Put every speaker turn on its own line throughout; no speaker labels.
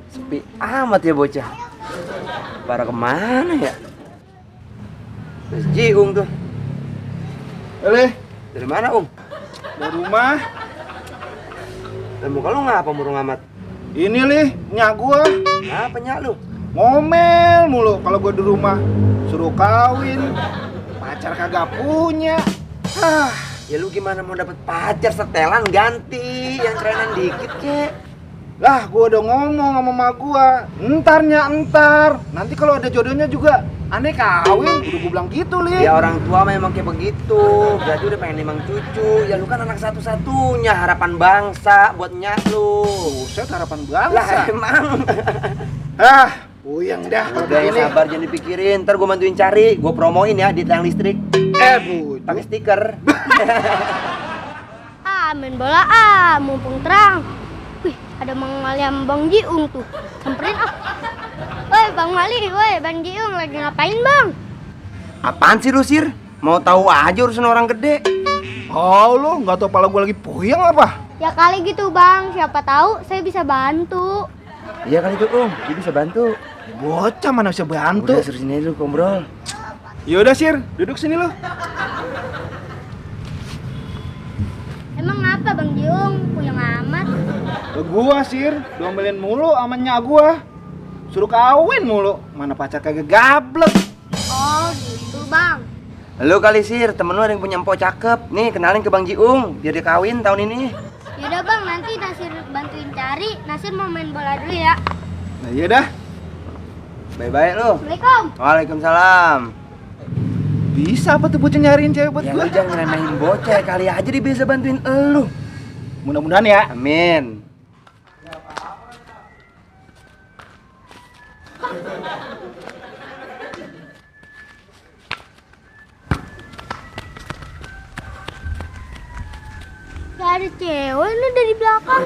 Sepi amat ya bocah. Para kemana ya? Mas Jiung tuh. Dari mana,
Dari rumah.
Dan muka lu ngapa murung amat?
Ini Lih, nyak gua.
Apa nyak lu?
Ngomel mulu kalau gua di rumah. Suruh kawin. Pacar kagak punya.
Ya lu gimana mau dapet pacar setelan ganti yang kerenan dikit kek?
Lah, gua udah ngomong sama mak gua. Entar. Nanti kalau ada jodohnya juga aneh kawin. Udah gua bilang gitu, Lih.
Ya orang tua memang kayak begitu. Berarti udah pengen emang cucu. Ya lu kan anak satu-satunya harapan bangsa buat nyak lu.
Buset, harapan
Lah
bangsa.
emang.
Puyeng dah kalau
Udah
begini.
sabar jangan dipikirin. Ntar gua bantuin cari. Gua promoin ya di tiang listrik.
Bu,
Pakai stiker.
Main bola mumpung terang. Wih, ada Mang Mali sama Bang Jiung tuh. Samperin Woi, Bang Mali, woi, Bang Jiung lagi ngapain, Bang?
Apaan sih lu, Sir? Mau tahu aja urusan orang gede.
Oh, lu nggak tahu pala gua lagi puyeng apa?
Ya kali gitu, Bang. Siapa tahu saya bisa bantu.
Iya kali itu, dia bisa bantu.
Bocah mana bisa bantu?
Udah suruh sini dulu ngobrol.
Yaudah, Sir, duduk sini lu.
Emang apa, Bang Jiung? Puyeng amat.
Ke gua, Sir, diomelin mulu sama nyak gua. Suruh kawin mulu, mana pacar kagak gablek.
Oh, gitu, Bang.
Lu kali, Sir, temen lu ada yang punya empok cakep. Nih, kenalin ke Bang Jiung, biar dia kawin tahun ini.
Yaudah, Bang, nanti Nasir bantuin cari. Nasir mau main bola dulu ya.
Nah, iya dah.
Baik-baik lu.
Assalamualaikum.
Waalaikumsalam.
Bisa apa tuh bocah nyariin cewek buat
Ya
gua?
lu jangan ngeremehin bocah, kali aja dia bisa bantuin elu.
Mudah-mudahan ya.
Amin.
Gak ada cewek lu dari belakang.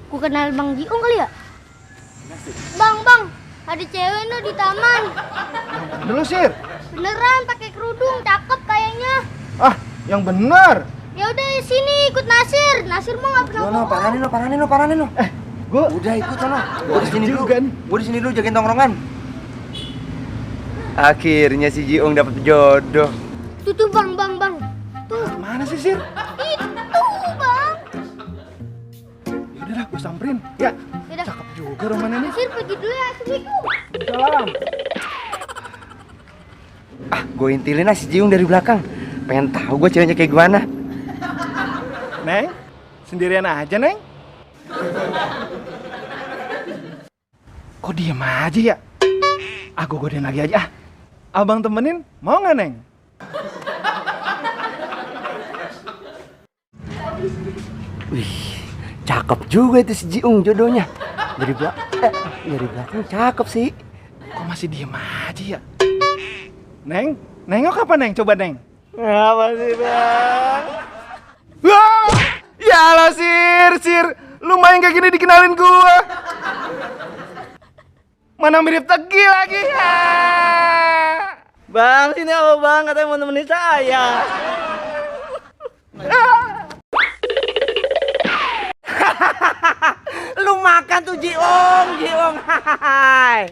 Ku kenal Bang Jiung kali ya? Bang, ada cewek lu di taman.
Dulu, Sir.
Beneran pakai kerudung, cakep kayaknya.
Yang bener.
Ya udah sini ikut Nasir. Nasir mah nggak pernah
No,
bohong.
paranin lo.
Gua
Udah ikut sono. Gua di sini dulu.
juga nih.
Gua di sini dulu jagain tongkrongan. Akhirnya si Jiung dapet jodoh.
Tuh bang. Tuh
mana sih, Sir?
itu bang.
Yaudah lah, gua samperin. Ya,
Yaudah.
cakep juga rumahnya nih.
Nasir pergi dulu ya. Assalamualaikum.
Salam.
Gue intilin si Jiung dari belakang. Pengen tahu gue ceweknya kayak gimana.
Neng, sendirian aja, Neng. Kok diem aja ya? Gua godain lagi aja. Abang temenin, mau nggak, Neng?
Wih, cakep juga itu si Jiung jodohnya. Dari belakang cakep sih.
Kok masih diem aja ya? Neng, nengok apa, Neng? Coba, Neng.
Apa sih bang?
Wah! Ya lah, Sir. Lu main kayak gini dikenalin gua. Mana mirip Tegi lagi.
Bang, sini apa bang? Katanya mau nemenin saya. Lu makan tuh Jiung. Hai.